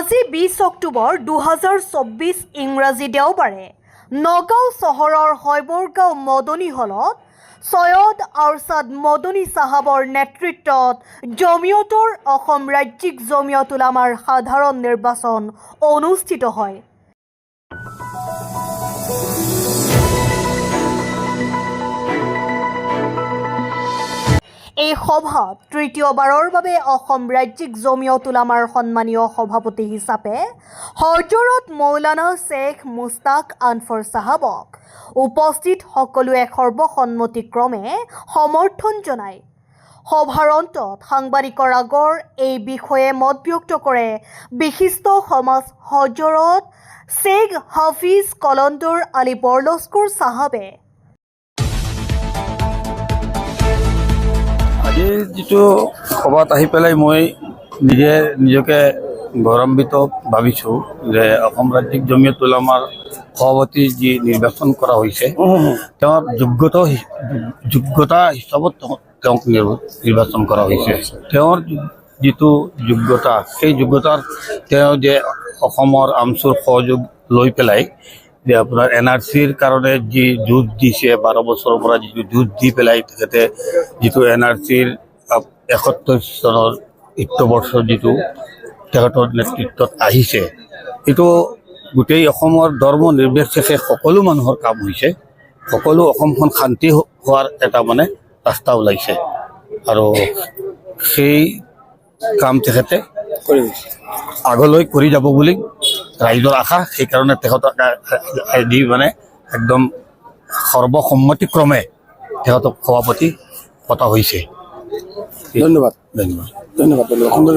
আজি 20 অক্টোবৰ 2024 ইংৰাজী দেওবাৰে নগাঁও চহৰৰ হয়বৰগাঁও মদনী হলত চৈয়দ আৰছাদ মদনী চাহাবৰ নেতৃত্বত জমিয়তৰ অসম ৰাজ্যিক জমিয়ত উলামাৰ সাধাৰণ নিৰ্বাচন অনুষ্ঠিত হয়। এই সভাত তৃতীয়বাৰৰ বাবে অসম ৰাজ্যিক জমিয়ত উলামাৰ সন্মানীয় সভাপতি হিচাপে হজৰত মৌলানা শ্বেখ মুস্তাক আনফৰ চাহাবক উপস্থিত সকলোৱে সৰ্বসন্মতিক্ৰমে সমৰ্থন জনায়। সভাৰ অন্তত সাংবাদিকৰ আগৰ এই বিষয়ে মত ব্যক্ত কৰে বিশিষ্ট সমাজ হজৰত শ্বেখ হাফিজ কলন্দৰ আলী বৰলস্কৰ চাহাবে। আজিৰ যিটো সভাত আহি পেলাই মই নিজে নিজকে গৌৰৱান্বিত ভাবিছোঁ যে অসম ৰাজ্যিক জমিয়ত উলামাৰ সভাপতি যি নিৰ্বাচন কৰা হৈছে, তেওঁৰ যোগ্যতা হিচাপত তেওঁক নিৰ্বাচন কৰা হৈছে। তেওঁৰ যিটো যোগ্যতা, সেই যোগ্যতাৰ তেওঁ যে অসমৰ আমচুৰ সহযোগ লৈ পেলাই যে আপোনাৰ এনআৰচিৰ কাৰণে যি যুঁজ দিছে, 12 বছৰৰ পৰা যিটো যুঁজ দি পেলাই তেখেতে যিটো এনআৰচিৰ 71 চনৰ বৰ্ষৰ যিটো তেখেতৰ নেতৃত্বত আহিছে, এইটো গোটেই অসমৰ ধৰ্ম নিৰ্বিশেষে সকলো মানুহৰ কাম হৈছে। সকলো অসমখন শান্তি হোৱাৰ এটা মানে ৰাস্তা ওলাইছে আৰু সেই কাম তেখেতে আগলৈ কৰি যাব বুলি ৰাইজৰ আশা। সেইকাৰণে তেখেতক দি মানে একদম সৰ্বসন্মতিক্ৰমে তেখেতক সভাপতি পতা হৈছে। ধন্যবাদ। ধন্যবাদ। ধন্যবাদ, ধন্যবাদ, সুন্দৰ।